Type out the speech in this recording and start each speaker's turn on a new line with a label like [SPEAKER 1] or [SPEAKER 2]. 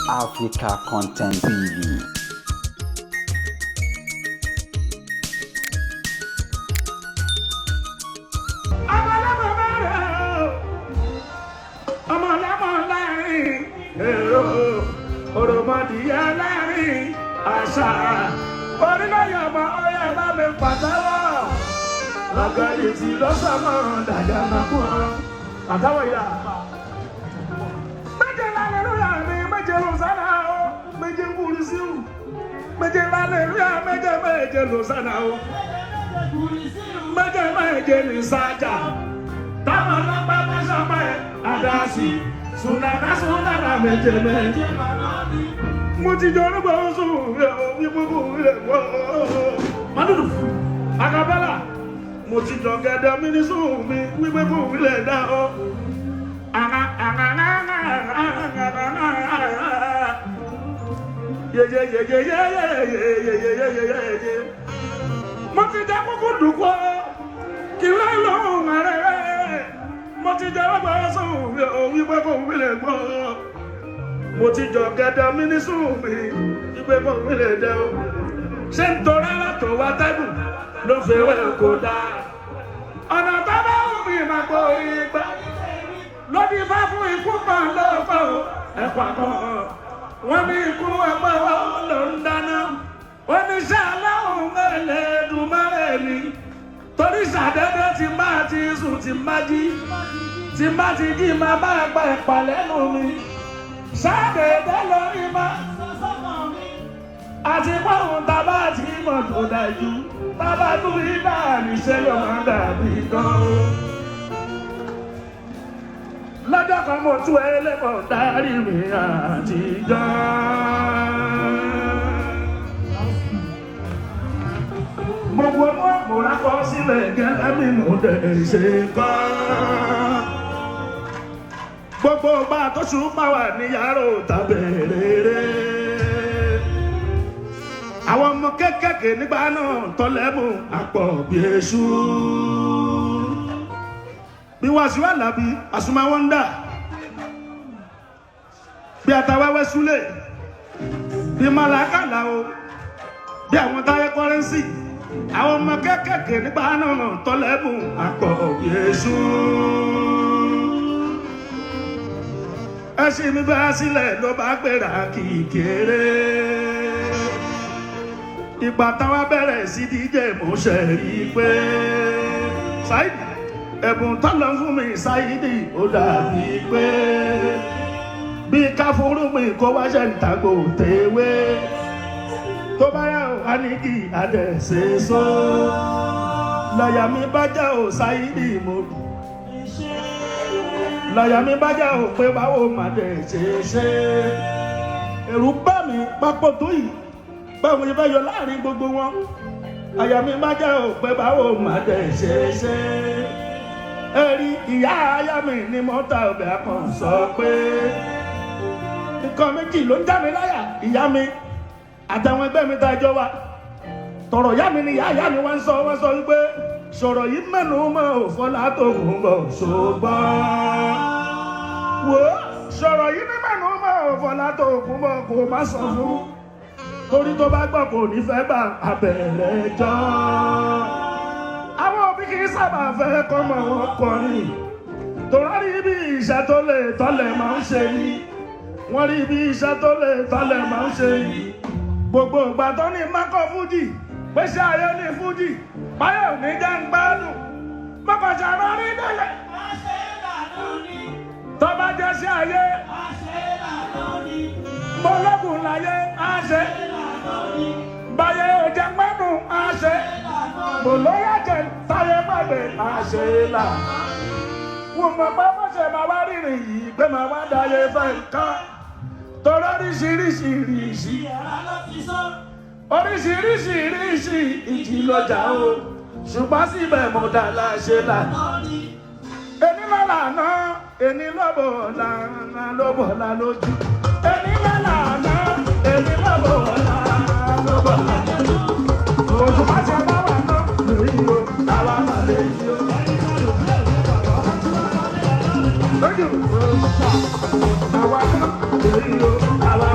[SPEAKER 1] Africa Content TV.
[SPEAKER 2] Ọmọlẹ́mọ láàrin èrò, òròmọdìyẹ láàrin àṣà, orílẹ̀-èdè ọmọ ọyẹ bá mi pàtẹ́wọ́. Lọ́gàdì tí lọ́sọ̀mọ́ dàjà máa kú ọ pàtẹ́wọ́ yà. Méje lálẹ́lúyà mi, méje lọ́sànà ó, méje wúri síwù, méje lálẹ́lúyà, méje méje lọ́sànà ó, méje méje ní sájà táwọn ọlọ́pàá bá sọpẹ́ àdáàsì sùnàdá sùnàdá méje méje. Mo ti jọ orúkọ oṣù wípé kò rẹ̀ wọ́. Màdùdù akabẹ́là, mo ti jọ gẹ́dẹ́ mi ní sùn mi wípé kò rẹ̀ dá ọ. Yeyeyeyeyeyeyeyeyeyeyeye. Mo ti jẹ kúkú dùkọ́ kí ló lóhùn rẹ̀. Mo ti jẹ ọgbà sùn wípé kò wílẹ̀ gbọ́. Mo ti jọ gẹ́dẹ́ mi ní sùn mi wípé kò wílẹ̀ dẹ́ o. Ṣé ń torá látò wá tẹ́gùn ló fi wẹ́ kó dáa? Ọ̀nà tó bá wù mí máa gbọ́ ìgbà lórí bá fún ikú kan lọ́pọ̀ ẹ̀pà kan. Wọ́n ní ikú ẹ̀pà ló ń dáná. Oníṣẹ́ aláwọ̀ ẹlẹ́dùnmọ́rẹ́ mi torí ṣàdédé tí máa ti sùn tí máa jí, tí máa ti jí máa bá gba ẹ̀pà lẹ́nu mi. Ṣàdédé lórí má àti pọ́ùn tábà tí mọ̀ tó dájú tábà tún rí náà níṣẹ́ ló máa dàbí gan. Lọ́jọ́ kan mo tú ẹlẹ́kọ̀ọ́ dárí mi àtijọ́. Mo wọnú àpòrá kọ sílẹ̀ gẹ́gẹ́ bí mo dẹ̀ ṣe kọ́. Gbogbo ọgbà tó ṣùpá wà ní yàrá òta bẹ̀rẹ̀. Àwọn ọmọ kéékèèké nígbà náà tọ́lẹ́mù àpọ̀ bí èṣù. Bí Wàsíù Àlàbí, Pasuma Wonder, bí Atawẹ́wẹ́ Súlẹ̀, bí Màlákàlà o, bí àwọn Táyé Kọ́rẹ́nsì, àwọn ọmọ kéékèèké nígbà náà tọ́lẹ́mù àpọ̀ bí èṣù. Ẹṣin mi bá sílẹ̀ ló bá gbéra kìkéré. Ìgbà táwa bẹ̀rẹ̀ sí díje mo ṣe rí i pé Saidi ẹ̀bùn tọ́lọ̀ fún mi, Saidi ó dàbí pé bí káfúrúgbìn kó wá ṣe ń tàgbò tèwé tó bá yà ó wá ní kí adẹ̀ṣe so lọ́yà mi bá jẹ́ ò Saidi mo lọ́yà mi bá jẹ́ ò pé báwo má dẹ̀ ṣe ṣe. Ẹ̀rù bá mi pápọ̀ tó yìí, báwo ni fẹ́ yọ láàrin gbogbo wọn? Àyà mi bá jẹ́ ò pé báwo má dẹ̀ ṣe ṣe. Ẹ̀rí ìyá aya mi ni mọ́tà ọbẹ̀ kan sọ pé nǹkan méjì ló ń já mi láyà: ìyá mi àtàwọn ẹgbẹ́ mi tá a jọ wa tọ̀rọ̀. Ìyá mi ni ìyá ìyá mi wá ń sọ, wọ́n sọ wípé sọ̀rọ̀ yìí mẹ́nu mọ́ òfọlá tó kún bọ̀, ṣùgbọ́n wò ó, sọ̀rọ̀ yìí ní mẹ́nu mọ́ òfọlá tó kún bọ̀, kò má sọ fún torí tó bá gbọ́ kò ní fẹ́ gbà abẹ̀rẹ̀ jọ. Àwọn òbí kì í sábà fẹ́ kọ́mọ wọn kọrin tòrá rí bí iṣẹ́ tó lè tọ́lẹ̀ máa ń ṣe ni wọ́n rí bí iṣẹ́ tó lè tọ́lẹ̀ máa ń ṣe ni. Gbogbo ìgbà tó ní mákọ̀ fújì pèsè ayé ní fújì báyọ̀ ní jẹ́ ń gbádùn mọ́kànṣá rí délẹ̀ tó bá jẹ́ sí ayé mọ́lọ́gùn láyé á ṣe báyé ò jẹ́ gbádùn á ṣe bòlóyà jẹ táyé gbàgbé á ṣe là. Wọ́n mọ̀ pé bó ṣe máa wá rìnrìn yìí pé máa wá dáyé fẹ́ nǹkan torí oríṣiríṣi ìrìṣì oríṣiríṣi ìrìṣì ìjì lọ́jà o, ṣùgbọ́n síbẹ̀ mo dá láṣẹ là. Ẹni lọ́la náà, ẹni lọ́bọ̀ lànà lọ́bọ̀ là lójú. Ẹni lọ́la náà, ẹni lọ́bọ̀ lànà lọ́bọ̀ là lójú. Òṣùpá ṣe bá wà náà lórí o, àwa máa lè yí o. Lójú àwa Èyí o, àwa